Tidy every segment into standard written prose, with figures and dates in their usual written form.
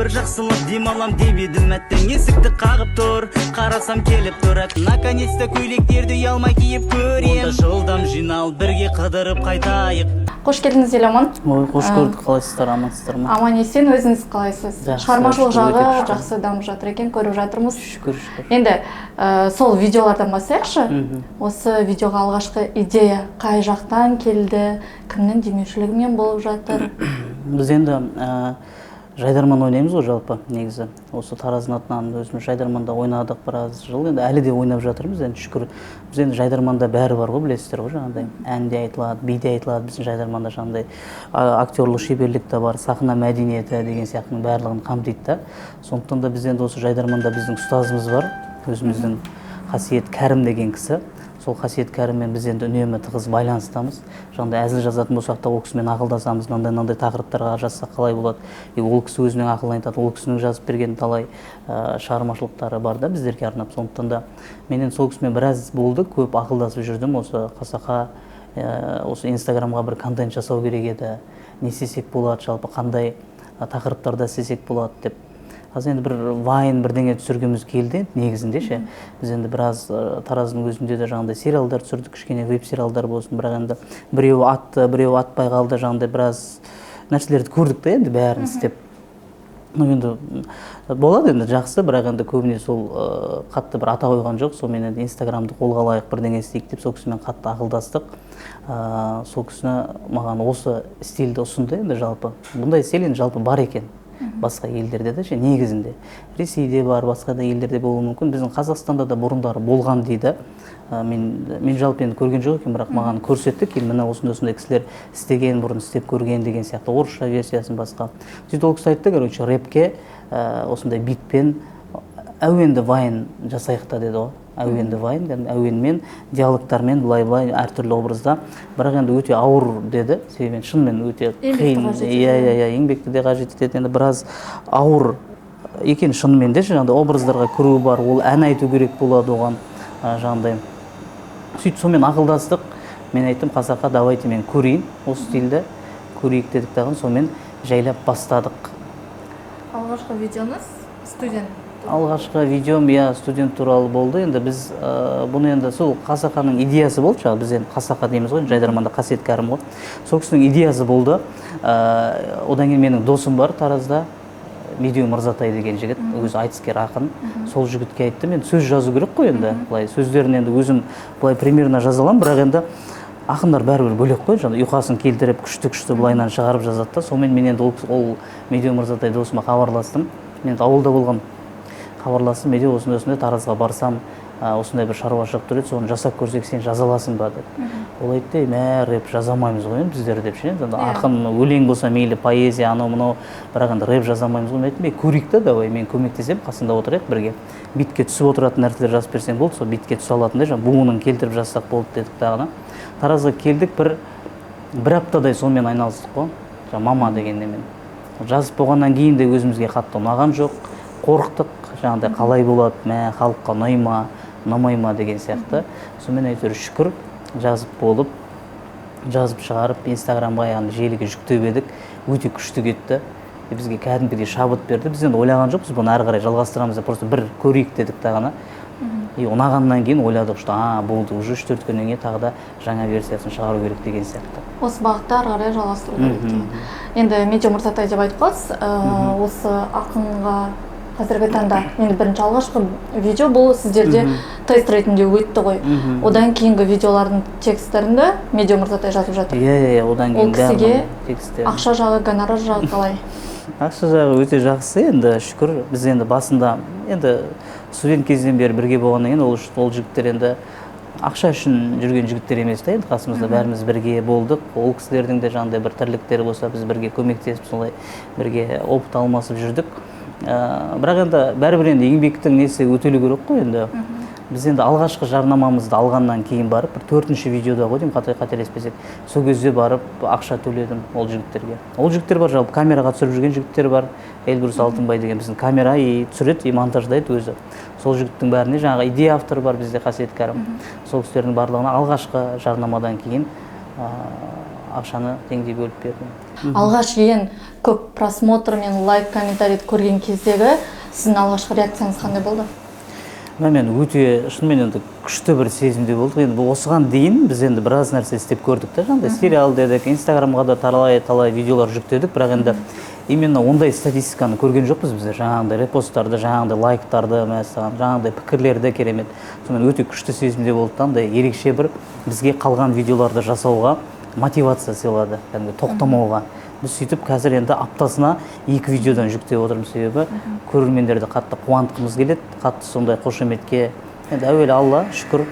Бүгін бір жақсылап демалам деп едім, әттең, есікті қағып тұр. Қарасам, келіп тұр. Наконец-то көйлектерді ұялмай киіп көрем. Онда жылдам жинал, бірге қыдырып қайтайық. Қош келдіңіз, Еламан. Ой, қош көрдік! Қалайсыздар, амансыздар ма? Аман есен, өзіңіз қалайсыз? Жақсы, Шығармашылық шүкір, жағы өте күшті. жақсы дамып жатыр екен, көріп жатырмыз. Шүкір, шүкір. Енді сол видеолардан бастайықшы. Осы видеоға алғашқы идея қай жақтан келді, кімнің демеушілігімен болып жатыр? Біз енді «Жайдарман» ойнаймыз ғой жалпы. Негізі осы Тараздың атынан өзіміз «Жайдарманда» ойнадық біраз жыл, енді әлі де ойнап жатырмыз енді, шүкір. Біз енді «Жайдарманда» бәрі бар ғой, білесіздер ғой, жаңағыдай ән де айтылады, би де айтылады біздің «Жайдарманда», жаңағыдай актерлық шеберлік те бар, сахна мәдениеті деген сияқтының барлығын қамтиды да. Сондықтан да біз енді осы «Жайдарманда» біздің ұстазымыз бар өзіміздің, Қасиет Кәрім деген кісі. Сол Қасиет Кәріммен біз енді үнемі тығыз байланыстамыз. Жаңағыдай әзіл жазатын болсақ та, ол кісімен ақылдасамыз, мынандай мынандай тақырыптарға жазсақ қалай болады. И ол кісі өзінің ақылын айтады. Ол кісінің жазып берген талай шығармашылықтары бар да біздерге арнап. Сондықтан да мен енді сол кісімен біраз болды, көп ақылдасып жүрдім. Осы қасақа осы Инстаграмға бір контент жасау керек еді, не істесек болады, жалпы қандай тақырыптарда істесек болады деп. Қазір енді бір вайн бірдеңе түсіргіміз келді енді негізінде ше. Біз енді біраз Тараздың өзінде де жаңағыдай сериалдар түсірдік, кішкене веб сериалдар болсын, бірақ енді біреуі атты, біреуі атпай қалды. Жаңағыдай біраз нәрселерді көрдік та енді бәрін істеп. Ну енді болады енді, жақсы, бірақ енді көбіне сол қатты бір ата қойған жоқ. Сонымен енді Инстаграмды қолға алайық, бірдеңе істейік деп сол кісімен қатты ақылдастық. Сол кісіні маған осы стильді ұсынды. Енді жалпы бұндай стиль енді жалпы бар екен басқа елдерде де ше. Негізінде Ресейде бар, басқа да елдерде болуы мүмкін, біздің Қазақстанда да бұрындары болған дейді. Мен жалпы енді көрген жоқ екенмін, бірақ маған көрсетті кейін, міне, осындай осындай кісілер істеген, бұрын істеп көрген деген сияқты, орысша версиясын, басқа. Сөйтіп ол кісі айтты: «Короче, рэпке осындай битпен әуенді вайн жасайық та», — деді ғой. Әуенді вайн, кәдімгі әуенмен, диалогтармен, былай былай әртүрлі образда, бірақ енді өте ауыр деді, себебі енді шынымен өте Еңбекті қиын. қажет Иә. етеді. Иә, еңбекті де қажет етеді. Енді біраз ауыр екен шынымен де, жаңағыдай образдарға кіру бар, ол ән айту керек болады оған жаңағыдай. Сөйтіп сонымен ақылдастық. Мен айттым: «Қасақа, давайте мен көрейін, осы стильді көрейік», — дедік дағы, сонымен жайлап бастадық. Алғашқы видеоңыз студент? Алғашқы видеом, иә, студент туралы болды. Енді біз бұны енді сол Қасақаның идеясы болды. Жаңағы біз енді Қасақа дейміз ғой «Жайдарманда», Қасиет Кәрім ғой, сол кісінің идеясы болды. Одан кейін менің досым бар Таразда, Медеу Мырзатай деген жігіт, өзі айтыскер ақын. Сол жігітке айттым. Енді сөз жазу керек қой енді былай, сөздерін енді өзім былай примерно жаза аламын, бірақ енді ақындар бәрібір бөлек қой, жаңағы ұйқасын келтіріп, күшті күшті былайынан шығарып жазады да. Сонымен мен енді ол Медеу Мырзатай досыма хабарластым. Мен енді ауылда болғанмын. Хабарластым: «Медеу, осындай осындай, Таразға барсам, осындай бір шаруа шығып тұр еді, соны жасап көрсек, сен жаза аласың ба?» — деп. Ол айтты: «Ей, мә, рэп жаза алмаймыз ғой енді біздер», — деп ше. Енді ақын, өлең болса мейлі, поэзия, анау мынау, бірақ енді рэп жаза алмаймыз ғой. Мен айттым: «Ей, көрейік та, давай, мен көмектесемін, қасыңда отырайық бірге, битке түсіп отыратын нәрселер жазып берсең болды, сол битке түсе алатындай, жаңағы буынын келтіріп жазсақ болды», — дедік дағыны. Таразға келдік, бір аптадай сонымен айналыстық қой, жаңағы «Мама» деген немен. Жазып болғаннан кейін де өзімізге қатты ұнаған жоқ, қорықтық жаңағыдай, қалай болады, мә, халыққа ұнай ма, ұнамай ма деген сияқты. Сонымен әйтеуір, шүкір, жазып болып, жазып шығарып, Инстаграмға, яғни желіге жүктеп едік, өте күшті кетті. И бізге кәдімгідей шабыт берді. Біз енді ойлаған жоқпыз бұны әрі қарай жалғастырамыз деп, просто бір көрейік дедік дағыны. И ұнағаннан кейін ойладық, что а болды, уже 3-4 күннен кейін тағы да жаңа версиясын шығару керек деген сияқты. Осы бағытта ары қарай жалғастыру керек деген. Енді Медеу Мырзатай деп айтып қалдыңыз, осы ақынға қазіргі таңда енді бірінші алғашқы видео бұл сіздерде тест ретінде өтті ғой. Одан кейінгі видеолардың тексттерінде Медеу Мырзатай жазып жатыр. Иә, одан Ол кейін кісіге барлығын тексттер. Ақша жағы, гонорар жағы қалай? Ақша жағы өте жақсы енді, шүкір. Біз енді басында енді студент кезінен бері бірге болғаннан кейін ол жігіттер енді ақша үшін жүрген жігіттер емес та. Енді қасымызда бәріміз бірге болдық, ол кісілердің де жаңағыдай бір тірліктері болса, біз бірге көмектесіп, солай бірге опыт алмасып жүрдік. Бірақ енді бәрібір енді еңбектің несі өтелу керек қой енді. Біз енді алғашқы жарнамамызды алғаннан кейін барып, бір төртінші видеода ғой деймін, қателеспесек, сол кезде барып ақша төледім ол жігіттерге. Ол жігіттер бар, жалпы камераға түсіріп жүрген жігіттер бар, Эльбрус Алтынбай деген біздің камера и түсіреді, и монтаждайды өзі. Сол жігіттің бәріне, жаңағы идея авторы бар бізде, Қасиет Кәрім, сол кісілердің барлығына алғашқы жарнамадан кейін Ақшаны теңдей бөліп берді. Алғаш ең көп просмотр мен лайк, комментарийді көрген кездегі сіздің алғашқы реакцияңыз қандай болды? Мен өте, шынымен, енді күшті бір сезімде болдық. Енді бұл осыған дейін біз енді біраз нәрсе істеп көрдік та, жаңағыдай сериал дедік, Инстаграмға да талай талай видеолар жүктедік, бірақ енді именно ондай статистиканы көрген жоқпыз біздер, жаңағындай репосттарды, жаңағындай лайктарды, мәссаған, жаңағындай пікірлерді. Керемет, сонымен өте күшті сезімде болды да, андай ерекше бір бізге қалған видеоларды жасауға мотивация сыйлады, кәдімгі тоқтамауға. Біз сөйтіп қазір енді аптасына екі видеодан жүктеп отырмыз, себебі көрермендерді қатты қуантқымыз келеді, қатты сондай қошеметке. Енді әуелі Алла, шүкір,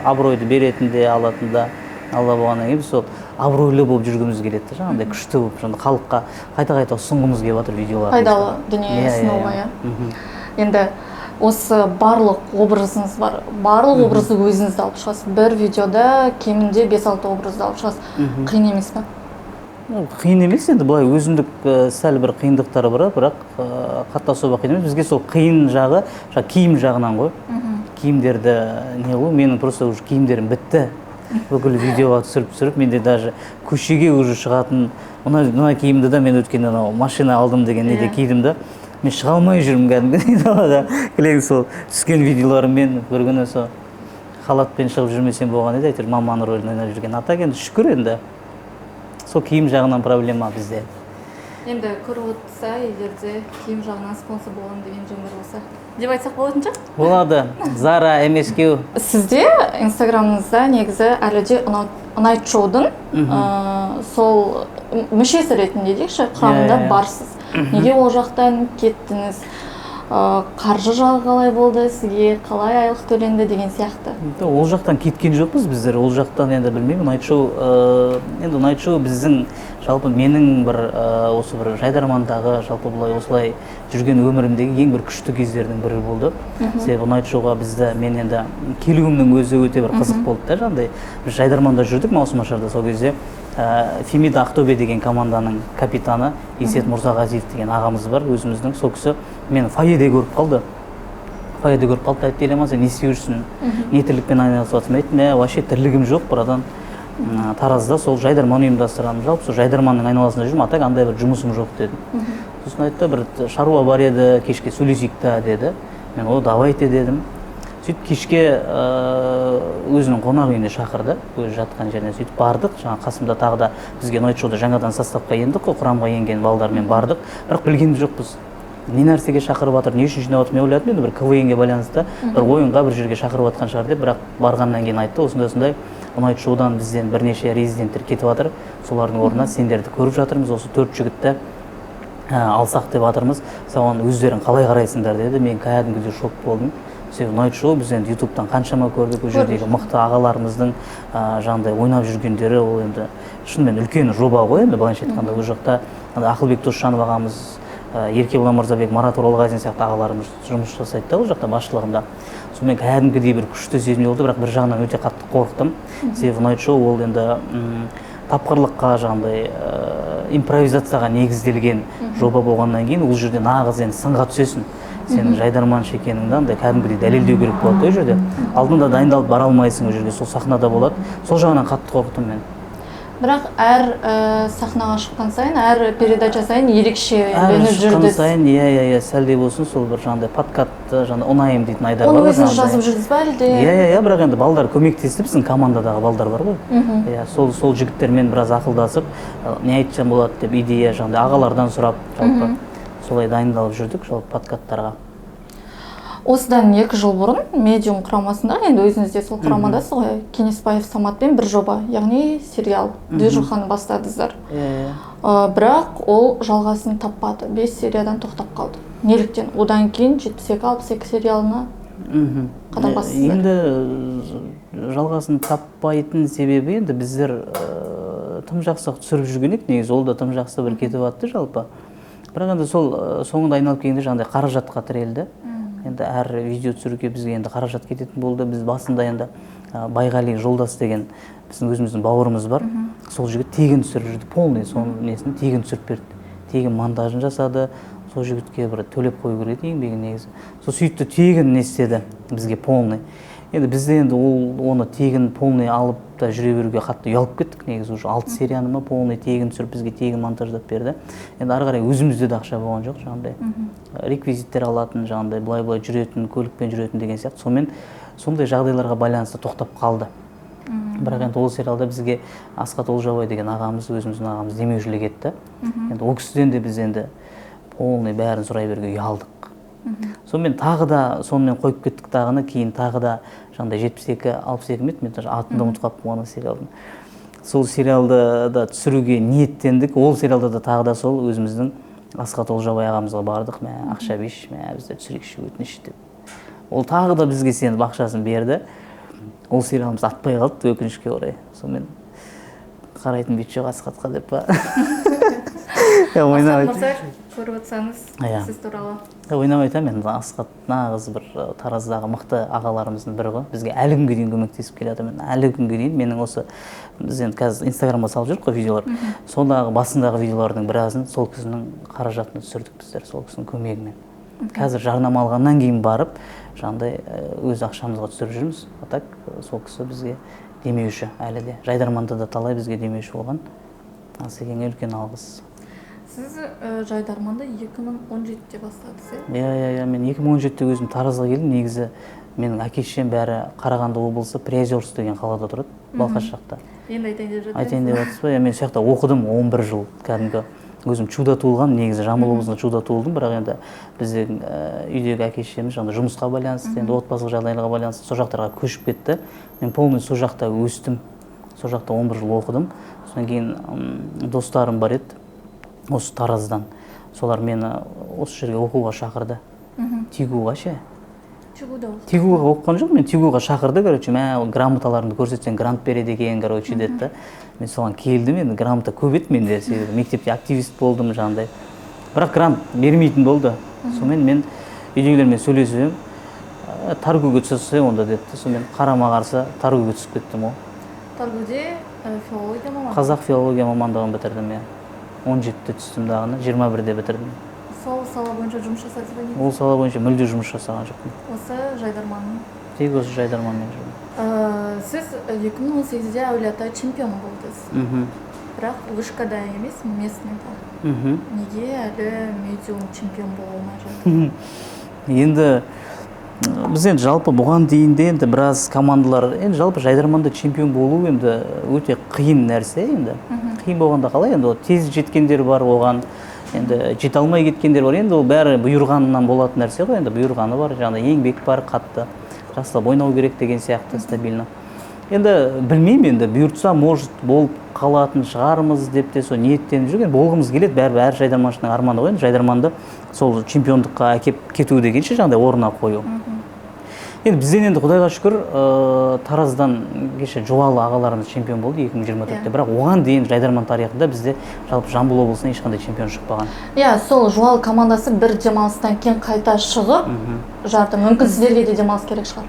абыройды беретін де, алатын да Алла болғаннан кейін, біз сол абыройлы болып жүргіміз келеді да, жаңағыдай күшті болып, жаңағыдай халыққа қайта қайта ұсынғымыз келіп жатыр видеоларымызды. Пайдалы дүние Иә, иә, ұсынуға. Иә. Иә, енді осы барлық образыңыз бар, барлық образды өзіңізді алып шығасыз. Бір видеода кемінде 5-6 образды алып шығасыз. Қиын емес па? Ну, қиын емес енді, былай өзіндік сәл бір қиындықтары бар, бірақ қатты особо қиын емес. Бізге сол қиын жағы жаңағы киім жағынан ғой, киімдерді не қылу. Менің просто уже киімдерім бітті, бүкіл видеоға түсіріп түсіріп, менде даже көшеге уже шығатын мына киімді да мен өткенде анау машина алдым деген неде кидім да, мен шыға алмай жүрмін кәдімгідей далаға кілең сол түскен видеоларыммен. Бір күні сол халатпен шығып жүрмесем болған еді, әйтеуір маманың рөлін ойнап жүрген. А так енді шүкір, енді сол киім жағынан проблема бізде. Енді көріп отырса, егер де киім жағынан спонсор болған деген жөндар болса деп айтсақ болатын шығар. Болады, Зара, MSQ. Сізде Инстаграмыңызда негізі әлі де Ұнайт шоудың сол мүшесі ретінде дейікші, құрамында Иә, иә, иә. барсыз. Неге ол жақтан кеттіңіз? Қаржы жағы қалай болды, сізге қалай айлық төленді деген сияқты? Ол жақтан кеткен жоқпыз біздер. Ол жақтан енді білмеймін, Найт шоу, енді Найт шоу біздің, жалпы менің бір осы бір жайдармандағы, жалпы былай осылай жүрген өмірімдегі ең бір күшті кездердің бірі болды. Себебі Найт шоуға бізді, мен енді келуімнің өзі өте бір қызық болды да. Жаңағыдай біз жайдарманда жүрдік маусымашарда, сол кезде Фемида Ақтөбе деген команданың капитаны Есет Мырзағазиев деген ағамыз бар өзіміздің, сол кісі мені фойеде көріп қалды. Фойеде көріп қалды да айтты: «Еламан, сен не істеп жүрсің, не тірлікпен айналысып жатырсың?» Мен айттым: «Мә, вообще тірлігім жоқ, братан. Таразда сол жайдарман ұйымдастырамын, жалпы сол жайдарманның айналасында жүрмін, а так андай бір жұмысым жоқ», — дедім. Сосын айтты: «Бір шаруа бар еді, кешке сөйлесейік та», — деді. Мен: «О, давайте», — дедім. Сөйтіп кешке өзінің қонақ үйіне шақырды, өзі жатқан жеріне. Сөйтіп бардық. Жаңа қасымда тағы да бізге Найт шоуда жаңадан составқа ендік қой, құрамға енген балдармен бардық. Бірақ білген жоқпыз, не нәрсеге шақырып жатыр, не үшін жинап жатыр. Мен ойладым, енді бір КВН ге байланысты бір ойынға, бір жерге шақырып жатқан шығар деп. Бірақ барғаннан кейін айтты: «Осындай осындай Ұнайт шоудан бізден бірнеше резиденттер кетіп жатыр, солардың орнына сендерді көріп жатырмыз, осы төрт жігітті алсақ деп жатырмыз, соған өздерің қалай қарайсыңдар?» — деді. Мен кәдімгідей шок болдым, себебі Найт шоу біз енді Ютубтан қаншама көрдік, ол жердегі мықты ағаларымыздың жаңағыдай ойнап жүргендері, ол енді шынымен үлкен жоба ғой. Енді былайша айтқанда, ол жақта ана Ақылбек Досжанов ағамыз, Еркебұлан Мырзабек, Марат Оралғазин сияқты ағаларымыз жұмыс жасайды да ол жақта басшылығында. Сонымен кәдімгідей бір күшті сезім болды, бірақ бір жағынан өте қатты қорықтым, себебі Найт шоу ол енді тапқырлыққа, жаңағыдай импровизацияға негізделген жоба болғаннан кейін, ол жерде нағыз енді сынға түсесің. Сен жайдарманшы екеніңді андай кәдімгідей дәлелдеу керек болады да. Ол жерде алдында дайындалып бара алмайсың, ол жерге сол сахнада болады. Сол жағынан қатты қорықтым мен. Бірақ әр сахнаға шыққан сайын, әр передача сайын Әр ерекшеленіп шыққан жүрдіңіз. сайын, иә, сәл де болсын сол бір жаңағыдай подкатты, жаңағыдай ұнайым дейтін айдар Оны бар ғой, өзіңіз жаңағыдай. жазып жүрдіңіз ба әлде? Иә, бірақ енді балдар көмектесті, біздің командадағы балдар бар ғой, иә, сол жігіттермен біраз ақылдасып, не айтсам болады деп, идея жаңағыдай ағалардан сұрап, жалпы солай дайындалып жүрдік жалпы подкаттарға. Осыдан 2 жыл бұрын Медиум құрамасында, енді өзіңіз де сол құрамадасыз ғой, Кеңесбаев Саматпен бір жоба, яғни сериал «Движуханы» бастадыңыздар. Иә. Бірақ ол жалғасын таппады, бес сериядан тоқтап қалды. Неліктен? Одан кейін 72-62 сериалына қадам бастыңыздар. Енді жалғасын таппайтын себебі, енді біздер тым жақсы түсіріп жүрген едік негізі, ол да тым жақсы бір кетіп жатты жалпы. Бірақ енді сол соңында айналып келгенде жаңағыдай қаражатқа тірелді. Енді әр видео түсіруге бізге енді қаражат кететін болды. Біз басында енді Байғали Жолдас деген біздің өзіміздің бауырымыз бар, сол жігіт тегін түсіріп жүрді, полный соның несін тегін түсіріп берді, тегін монтажын жасады. Сол жігітке бір төлеп қою керек еді еңбегін негізі. Сол сөйтті, тегін не істеді бізге полный. Енді бізде енді ол оны тегін полный алып та жүре беруге қатты ұялып кеттік негізі. Уже 6 серияны ма полный тегін түсіріп, бізге тегін монтаждап берді. Енді ары қарай өзімізде де ақша болған жоқ, жаңағыдай реквизиттер алатын, жаңағыдай былай-былай жүретін, көлікпен жүретін деген сияқты. Сонымен сондай жағдайларға байланысты тоқтап қалды. Бірақ енді ол сериалда бізге Асхат Олжабай деген ағамыз, өзіміздің ағамыз демеушілік етті. Енді ол кісіден де біз енді полный бәрін сұрай беруге ұялдық. Сонымен тағы да сонымен қойып кеттік тағыны, кейін тағы да жаңағыдай 72-62 ме еді, мен даже атын да ұмытып қалыппын ана сериалдың. Сол сериалды да түсіруге ниеттендік. Ол сериалда да тағы да сол өзіміздің Асхат Олжабай ағамызға бардық, мә ақша берші, мә бізде түсірейікші өтініш деп. Ол тағы да бізге сеніп ақшасын берді. Ол сериалымыз атпай қалды өкінішке орай. Сонымен қарайтын бет жоқ Асхатқа деп па. Асхат мырза, көріп отырсаңыз, сіз туралы. Ойнап айтамын енді, Асхат нағыз бір Тараздағы мықты ағаларымыздың бірі ғой. Бізге әлі күнге дейін көмектесіп келе жатыр. Әлі күнге дейін менің осы, біз енді қазір Инстаграмға салып жүрміз қой видеолар. Сондағы басындағы видеолардың біразын сол кісінің қаражатына түсірдік біздер, сол кісінің көмегімен. Қазір жарнама алғаннан кейін барып, жаңағыдай өз ақшамызға түсіріп жүрміз. А так сол кісі бізге демеуші әлі де. Жайдарманда да талай бізге демеуші болған. Асекеңе үлкен алғыс. Сіз Жайдарманды 2017-те бастадыңыз, иә? Иә, иә, мен 2017-те өзім Таразға келдім. Негізі менің әке-шешем бәрі Қарағанды облысы Приозерск деген қалада тұрады, Балқаш жақта. Енді айтайын деп жатырсыз. Айтайын деп жатырсыз ба? Иә, мен сол жақта оқыдым 11 жыл кәдімгі. Өзім Чуда туылғам, негізі Жамбыл облысында Чуда туылдым, бірақ енді біздің үйдегі әке-шешеміз жаңағыдай жұмысқа байланысты, енді отбасылық жағдайларға байланысты сол жақтарға көшіп кетті. Мен полный сол жақта өстім, сол жақта 11 жыл оқыдым. Содан кейін достарым бар еді осы Тараздан, солар мені осы жерге оқуға шақырды. Тигуға ше? Тигуда оқыдым. Тигуға оқыған жоқ, мен Тигуға шақырды, короче, мә, грамоталарыңды көрсетсең грант береді екен, короче, деді да. Мен соған келдім, енді грамота көп еді менде, себебі мектепте активист болдым жаңағыдай. Бірақ грант бермейтін болды. Сонымен мен үйдегілермен сөйлесіп едім, Таргуге түссе онда деді. Сонымен қарама-қарсы Таргуге түсіп кеттім ғой. Таргуде филология мамандығы? Қазақ филология мамандығын бітірдім, иә. 17-те түстім дағыны, 21-де бітірдім. Сол сала бойынша жұмыс жасадыңыз ба не? Ол сала бойынша мүлде жұмыс жасаған жоқпын. Осы Жайдарманның? Тек осы Жайдарманмен жүрмін. Сіз 2018-де Әулиеата чемпионы болдыңыз. Бірақ вышкада емес, местныйда. Неге әлі медиум чемпион бола алмай жатыр? Енді біз енді жалпы бұған дейін де енді біраз командалар, енді жалпы Жайдарманда чемпион болу енді өте қиын нәрсе енді. Қиын болғанда қалай енді, ол тез жеткендер бар оған, енді жете алмай кеткендер бар. Енді ол бәрі бұйырғанынан болатын нәрсе ғой, енді бұйырғаны бар, жаңағыдай еңбек бар, қатты жақсылап ойнау керек деген сияқты стабильно. Енді білмеймін, енді бұйыртса может болып қалатын шығармыз деп те сол ниеттеніп жүрген болғымыз келеді. Бәрібір әр жайдарманшының арманы ғой енді Жайдарманды сол чемпиондыққа әкеп кету дегенше жаңағыдай орнына қою. Енді бізден енді Құдайға шүкір, Тараздан кеше Жуалы ағаларымыз чемпион болды 2024-те. Бірақ оған дейін Жайдарман тарихында бізде жалпы Жамбыл облысынан ешқандай чемпион шықпаған. Иә, сол Жуалы командасы бір демалыстан кейін қайта шығып жарды. Мүмкін сіздерге де демалыс керек шығар?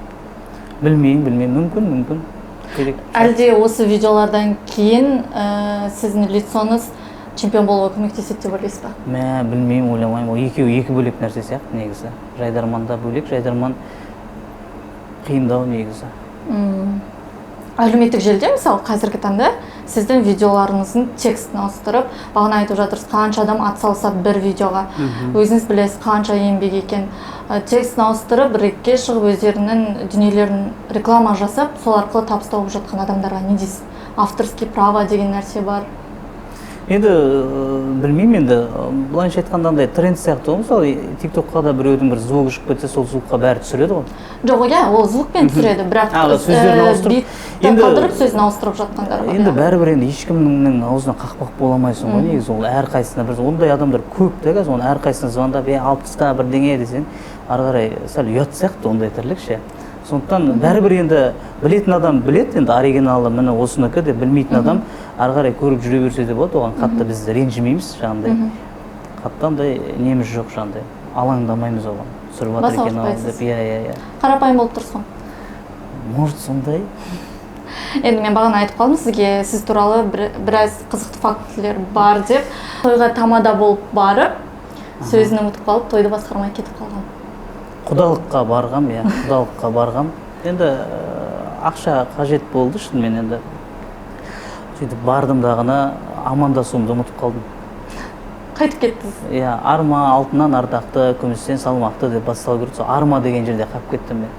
Білмеймін, білмеймін, мүмкін, мүмкін. Керек. Әлде осы видеолардан кейін сіздің лицоңыз чемпион болуға көмектеседі деп ойлайсыз ба? Мә, білмеймін, ойламаймын. Ол екеуі екі бөлек нәрсе сияқты негізі. Жайдарманда бөлек, Жайдарман қиындау негізі. Әлеуметтік желіде мысалы қазіргі таңда сіздің видеоларыңыздың текстін ауыстырып, бағана айтып жатырсыз, қанша адам атсалысады бір видеоға. Өзіңіз білесіз қанша еңбек екен. Текстін ауыстырып, рекке шығып, өздерінің дүниелерін реклама жасап, сол арқылы табыс тауып жатқан адамдарға не дейсіз? Авторский право деген нәрсе бар. Енді білмеймін енді, былайынша айтқанда андай тренд сияқты ғой, мысалы ТикТокқа да біреудің бір звугы шығып кетсе, сол звукқа бәрі түсіреді ғой. Жоқ, иә, ол звукпен түсіреді, бірақ сөздерін ауыстырып, бетті қалдырып сөзін ауыстырып жатқандар бар. Енді бәрібір енді ешкімнің аузына қақпақ бола алмайсың ғой негізі, ол әрқайсысына бір ондай адамдар көп та қазір, оны әрқайсысына звондап, 60-та бірдеңе десең, ары қарай сәл ұят сияқты ондай тірлік ше. Сондықтан бәрібір енді білетін адам біледі, енді оригиналы міне осынікі деп білмейтін адам ары қарай көріп жүре берсе де болады, оған қатты біз ренжімейміз жаңағыдай. Қатты андай неміз жоқ жаңағыдай, алаңдамаймыз оған. Түсіріп жатыр екен ау деп. Иә, иә, иә. Қарапайым болып тұрсың. Может, сондай. Енді мен бағана айтып қалдым сізге, сіз туралы біраз қызықты фактілер бар деп. Тойға тамада болып барып, сөзін ұмытып қалып, тойды басқармай кетіп қалған. Құдалыққа барғам, иә, құдалыққа барғам. Енді ақша қажет болды шынымен енді. Сөйтіп бардым дағыны, амандасуымды ұмытып қалдым. Қайтып кеттіңіз? Иә, арма алтыннан ардақты, күмістен салмақты деп басталу керек. Сол арма деген жерде қалып кеттім мен.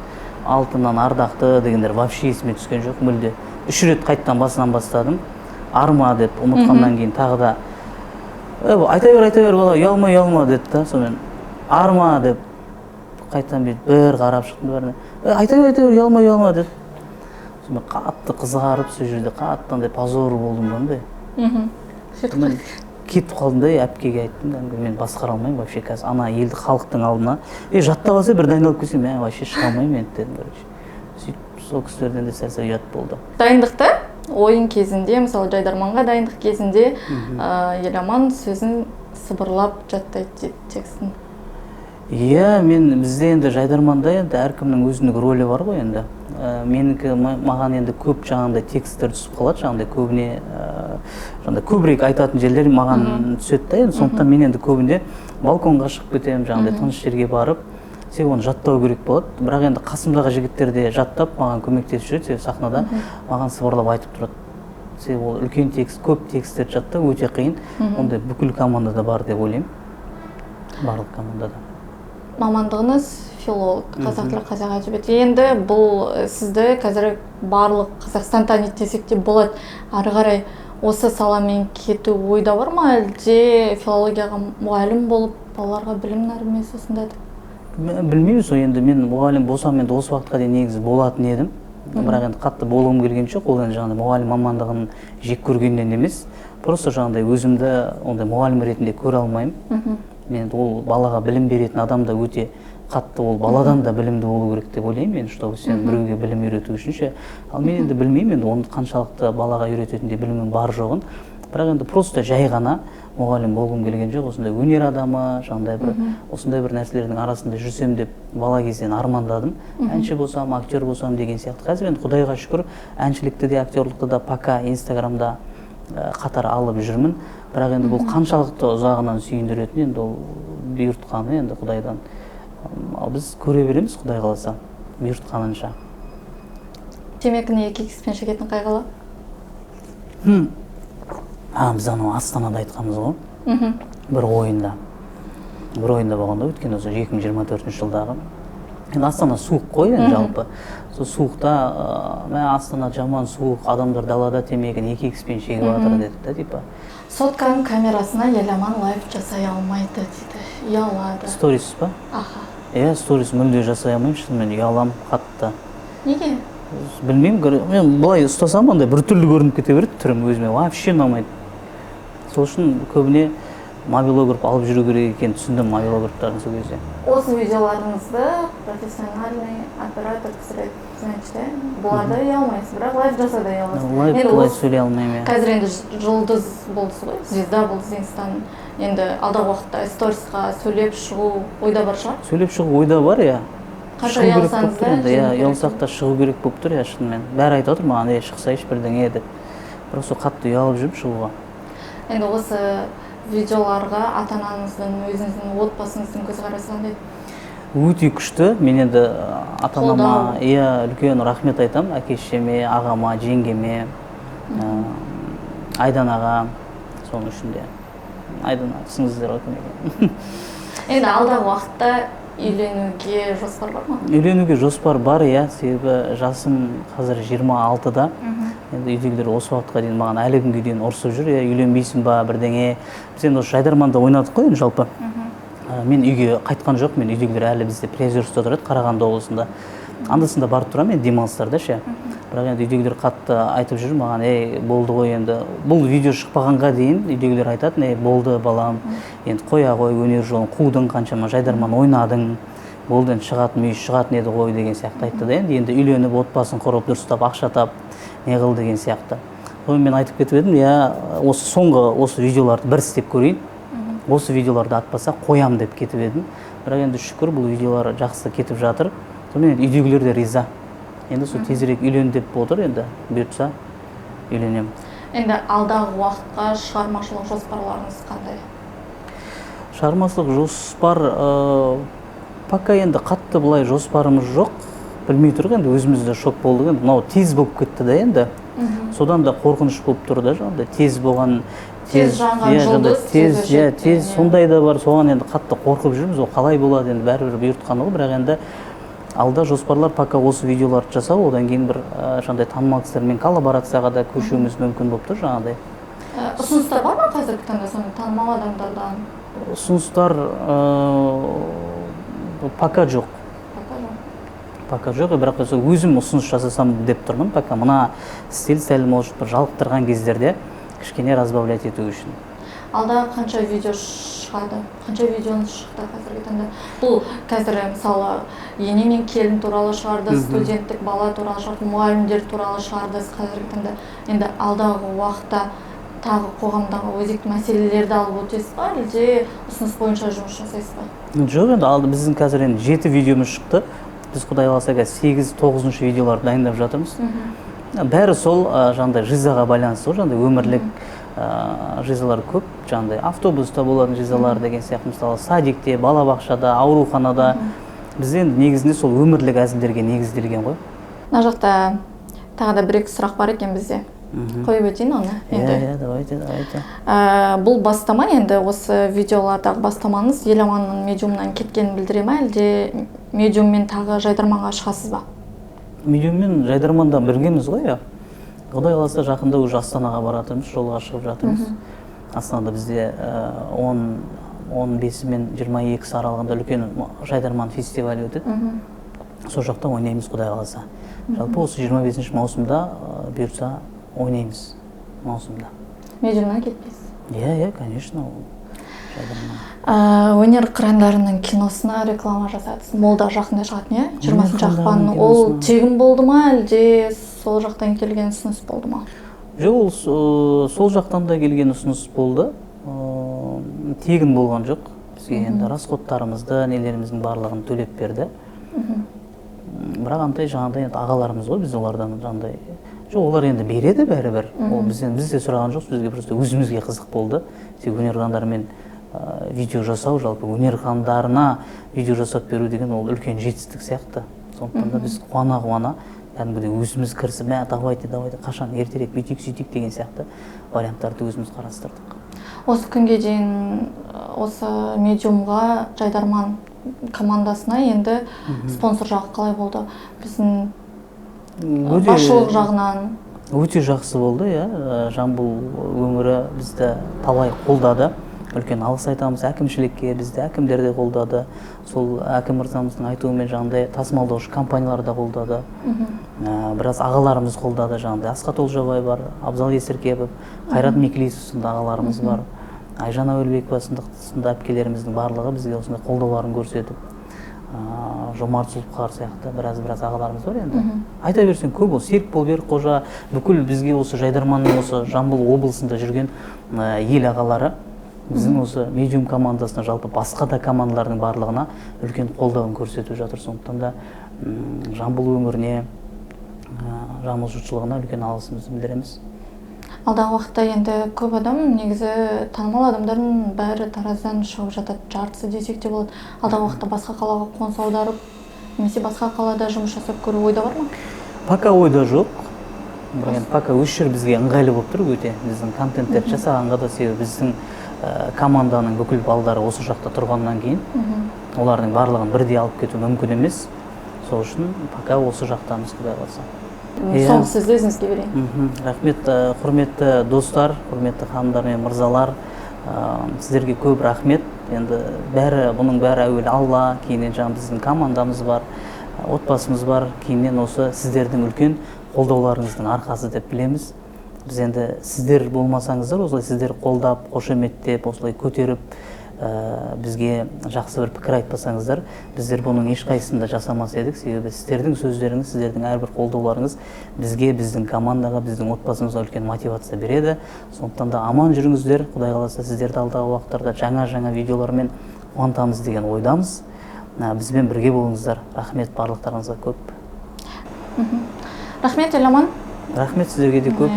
Алтыннан ардақты дегендер вообще есіме түскен жоқ мүлде. 3 рет қайттан басынан бастадым. Арма деп ұмытқаннан кейін тағы да айта бер, айта бер, бала, ұялма, ұялма деді да. Сонымен арма деп қайтадан бүйтіп бір қарап шықтым бәріне. Айта бер, айта бер, ұялма, ұялма деді. Сонымен қатты қызарып, сол жерде қатты андай позор болдым да андай. Сөйтіп кетіп қалдым да, әпкеге айттым да, мен басқара алмаймын вообще қазір ана елді, халықтың алдына. Жаттап алса, бір дайындалып келсем, мен вообще шыға алмаймын енді дедім, короче. Сөйтіп сол кісілерден де сәл сәл ұят болды. Дайындықта, ойын кезінде, мысалы, жайдарманға дайындық кезінде Еламан сөзін сыбырлап жаттайды дейді текстін. Иә, мен бізде енді жайдарманда енді әркімнің өзінің рөлі бар ғой енді. Менікі маған енді көп жаңағындай тексттер түсіп қалады, жаңағындай көбіне жаңағындай көбірек айтатын жерлер маған түседі да енді. Сондықтан мен енді көбінде балконға шығып кетемін, жаңағындай тыныш жерге барып, себебі оны жаттау керек болады. Бірақ енді қасымдағы жігіттер де жаттап маған көмектесіп жүреді, себебі сахнада маған сыбырлап айтып тұрады. Себебі ол үлкен текст, көп тексттерді жаттау өте қиын. Ондай бүкіл командада бар деп ойлаймын, барлық командада. Мамандығыңыз филолог, қазақ тілі, қазақ әдебиеті. Енді бұл сізді қазір барлық Қазақстан таниды десек те болады. Ары қарай осы саламен кету ойда бар ма, әлде филологияға мұғалім болып балаларға білім нәрі ме сусындатып? Білмеймін сол енді, мен мұғалім болсам енді осы уақытқа дейін негізі болатын едім. Бірақ енді қатты болғым келген жоқ. Ол енді жаңағыдай мұғалім мамандығын жек көргеннен емес, просто жаңағыдай өзімді ондай мұғалім ретінде көре алмаймын. Мен енді ол балаға білім беретін адам да өте қатты, ол баладан да білімді болу керек деп ойлаймын мен, чтобы сен біреуге білім үйрету үшін ше. Ал мен енді білмеймін енді оны қаншалықты балаға үйрететіндей білімім бар жоғын. Бірақ енді просто жай ғана мұғалім болғым келген жоқ. Осындай өнер адамы, жаңағыдай бір осындай бір нәрселердің арасында жүрсем деп бала кезден армандадым. Әнші болсам, актер болсам деген сияқты. Қазір енді Құдайға шүкір, әншілікті де, актерлікті де пока Инстаграмда қатар алып жүрмін. Бірақ енді бұл қаншалықты ұзағынан сүйіндіретін, енді ол бұйыртқаны енді Құдайдан. Ал біз көре береміз, Құдай қаласа, бұйыртқанынша. Темекіні екі икспен шегетін қай қала? Біз анау Астанада айтқанбыз ғой. Бір ойында. Бір ойында болғанда, өткен осы 2024 жылдағы. Енді Астана суық қой енді жалпы. Сол суықта, мә, Астана жаман суық, адамдар далада темекіні екі икспен шегіп жатыр дедік та, типа. Сотканың камерасына Еламан лайв жасай алмайды дейді. Ұялады. Сторис па? Аха. Иә, сторис мүлде жасай алмаймын, шынымен ұяламын қатты. Неге? Білмеймін, мен былай ұстасам андай біртүрлі көрініп кете береді түрім, өзіме вообще ұнамайды. Сол үшін көбіне мобилограф алып жүру керек екенін түсіндім мобилографтардың сол кезде. Осы видеоларыңызды профессиональный оператор түсіреді, значит, иә? Бұларды ұялмайсыз, бірақ лайв жасауда ұяласыз. Лайв Енді былай сөйлей алмаймын, иә. Қазір енді жұлдыз болдыңыз ғой, звезда болдыңыз инстаның. Енді алдағы уақытта сторисқа сөйлеп шығу ойда бар шығар? Сөйлеп шығу ойда бар, иә. Қанша Шығу керек ұялсаңыз болып тұр да, енді, иә, жеңу керек. Ұялсақ та шығу керек болып тұр, иә, шынымен. Бәрі айтып отыр маған, шықсайшы бірдеңе деп. Бірақ сол қатты ұялып жүрмін шығуға. Енді осы видеоларға ата-анаңыздың, өзіңіздің отбасыңыздың көзқарасы қандай? Өте күшті. Мен енді ата-анама, Қолдау. иә, үлкен рахмет айтамын. Әке шешеме, ағама, жеңгеме, Айданаға, соның ішінде. Айдана, түсініңіздер ғой кім екенін. Енді алдағы уақытта үйленуге жоспар бар ма? Үйленуге жоспар бар, иә, себебі жасым қазір 26-да. Енді үйдегілер осы уақытқа дейін маған әлі күнге дейін ұрсып жүр, иә, үйленбейсің ба бірдеңе. Біз енді осы жайдарманда ойнадық қой енді жалпы. Мен үйге қайтқан жоқ, мен үйдегілер әлі бізде Приозерскте тұрады, Қарағанды облысында. Анда-санда барып тұрамын енді демалыстарда ше. Бірақ енді үйдегілер қатты айтып жүр маған, ей, болды ғой енді. Бұл видео шықпағанға дейін үйдегілер айтатын, ей, болды балам, енді қоя ғой, өнер жолын қудың, қаншама жайдарман ойнадың, болды енді, шығатын мүйіз шығатын еді ғой деген сияқты айтты да енді. Енді үйленіп, отбасын құрып, дұрыстап ақша тап, не қыл деген сияқты. Сонымен мен айтып кетіп едім, иә, осы соңғы осы видеоларды бір істеп көрейін. Осы видеоларды атпаса қоям деп кетіп едім. Бірақ енді шүкір, бұл видеолар жақсы кетіп жатыр. Сонымен енді үйдегілер де риза. Енді сол тезірек үйлен деп отыр, енді бұйыртса үйленемін. Енді алдағы уақытқа шығармашылық жоспарларыңыз қандай? Шығармашылық жоспар, пока енді қатты былай жоспарымыз жоқ. Білмей тұрық енді, өзіміз де шок болдық енді, мынау тез болып кетті да енді. Содан да қорқыныш болып тұр да, жаңағыдай тез болған, тез жанған жұлдыз, тез, иә, тез сондай да бар. Соған енді қатты қорқып жүрміз, ол қалай болады енді, бәрібір бұйыртқаны ғой. Бірақ енді алда жоспарлар пока осы видеоларды жасау, одан кейін бір жаңағыдай танымал кісілермен коллаборацияға да көшуіміз мүмкін болып тұр жаңағыдай. Ұсыныстар бар ма қазіргі таңда сондай танымал адамдардан? Ұсыныстар пока жоқ. Пока жоқ, бірақ өзім ұсыныс жасасам деп тұрмын. Пока мына стиль сәл может бір жалықтырған кездерде кішкене разбавлять ету үшін. Алда қанша видео шығады? Қанша видеоңыз шықты қазіргі таңда? Бұл қазір мысалы ене мен келін туралы шығарды, студенттік бала туралы шығарды, мұғалімдер туралы шығарды қазіргі таңда. Енді алдағы уақытта тағы қоғамдағы өзекті мәселелерді алып өтесіз ба, әлде ұсыныс бойынша жұмыс жасайсыз ба? Жоқ, енді алды біздің қазір енді 7 видеомыз шықты. Біз Құдай қаласа қазір 8-9 видеоларды дайындап жатырмыз. Бәрі сол жаңағыдай жизаға байланысты ғой, жаңағыдай өмірлік жизалар көп, жаңағыдай автобуста болатын жизалар деген сияқты, мысалы садикте, балабақшада, ауруханада. Бізде енді негізінде сол өмірлік әзілдерге негізделген ғой. Мына жақта тағы да бір-екі сұрақ бар екен бізде. Қойып өтейін оны енді. Иә, давайте, давайте. Бұл бастама енді осы видеолардағы бастамаңыз Еламанның медиумнан кеткенін білдіре ме, әлде медиуммен тағы жайдарманға шығасыз ба? Медиуммен жайдарманда біргеміз ғой, иә. Құдай қаласа жақында уже Астанаға баратырмыз, жолға шығып жатырмыз. Астанада бізде 15 мен 22 аралығында үлкен жайдарман фестивалі өтеді. Сол жақта ойнаймыз, Құдай қаласа. Жалпы осы 25 маусымда бұйыртса ойнаймыз маусымда. Медиумнан кетпейсіз? Иә, иә, конечно, ол жайдарман. Өнер қырандарының киносына реклама жасадыңыз. Молда жақында шығатын, иә? 20 ақпан. Ол тегін болды ма, әлде сол жақтан келген ұсыныс болды ма? Жоқ, ол сол жақтан да келген ұсыныс болды. Тегін болған жоқ. Бізге енді расходтарымызды, нелеріміздің барлығын төлеп берді. Бірақ андай жаңағыдай енді ағаларымыз ғой, біз олардан жаңағыдай. Жоқ, олар енді береді бәрібір. Ол бізден, біз де сұраған жоқпыз, бізге просто өзімізге қызық болды. Тек өнер қырандарымен видео жасау, жалпы өнер қырандарына видео жасап беру деген ол үлкен жетістік сияқты. Сондықтан да біз қуана-қуана кәдімгідей өзіміз кірісіп, мә, давайте, давайте, қашан ертерек бүйтейік, сөйтейік деген сияқты варианттарды өзіміз қарастырдық. Осы күнге дейін осы медиумға жайдарман командасына енді спонсор жағы қалай болды? Біздің басшылық жағынан өте жақсы болды, иә. Жамбыл өңірі бізді талай қолдады. Үлкен алғыс айтамыз әкімшілікке, бізді әкімдер де қолдады. Сол әкім мырзамыздың айтуымен жаңағыдай тасымалдаушы компаниялар да қолдады. Біраз ағаларымыз қолдады, жаңағыдай Асхат Олжабай бар, Абзал Есіркепов, Қайрат Мекелисов сынды ағаларымыз бар, Айжан Әуелбекова сынды әпкелеріміздің барлығы бізге осындай қолдауларын көрсетіп, Жомарт Зұлыпқар сияқты біраз ағаларымыз бар енді. Айта берсең көп ол, Серікбол Берікқожа, бүкіл бізге осы жайдарманның осы Жамбыл облысында жүрген ел ағалары біздің осы медиум командасына, жалпы басқа да командалардың барлығына үлкен қолдауын көрсетіп жатыр. Сондықтан да Жамбыл өңіріне, Жамбыл жұртшылығына үлкен алғысымызды білдіреміз. Алдағы уақытта енді көп адам, негізі танымал адамдардың бәрі Тараздан шығып жатады, жартысы десек те болады. Алдағы уақытта басқа қалаға қоныс аударып, немесе басқа қалада жұмыс жасап көру ойда бар ма? Пока ойда жоқ. Бірақ енді пока осы жер бізге ыңғайлы болып тұр өте. Біздің контенттерді жасағанға да, себебі біздің команданың бүкіл балдары осы жақта тұрғаннан кейін олардың барлығын бірдей алып кету мүмкін емес. Сол үшін пока осы жақтамыз, Құдай қаласа. Соңғы сөзді өзіңізге берейін. Рахмет, құрметті достар, құрметті ханымдар мен мырзалар, сіздерге көп рахмет. Енді бұның бәрі әуелі Алла, кейіннен жаңа біздің командамыз бар, отбасымыз бар, кейіннен осы сіздердің үлкен қолдауларыңыздың арқасы деп білеміз. Біз енді сіздер болмасаңыздар, осылай сіздер қолдап, қошеметтеп, осылай көтеріп, бізге жақсы бір пікір айтпасаңыздар, біздер бұның ешқайсысын да жасамас едік. Себебі сіздердің сөздеріңіз, сіздердің әрбір қолдауларыңыз бізге, біздің командаға, біздің отбасымызға үлкен мотивация береді. Сондықтан да аман жүріңіздер. Құдай қаласа сіздерді алдағы уақыттарда жаңа-жаңа видеолармен қуантамыз деген ойдамыз. Бізбен бірге болыңыздар. Рахмет барлықтарыңызға көп. Рахмет, Еламан. Рахмет сіздерге де көп.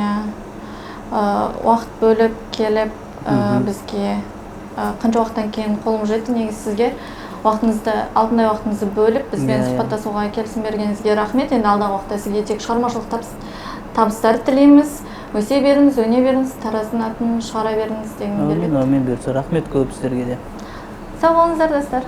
Уақыт бөліп келіп, бізге қанша уақыттан кейін қолым жетті негізі сізге. Уақытыңызды, алтындай уақытыңызды бөліп, бізбен Иә, иә. сұхбаттасуға келісім бергеніңізге рахмет. Енді алдағы уақытта сізге тек шығармашылық табыстар тілейміз. Өсе беріңіз, өне беріңіз, Тараздың атын шығара беріңіз дегім келеді. Әумин, әумин, бұйыртса. Рахмет көп сіздерге де. Сау болыңыздар, достар.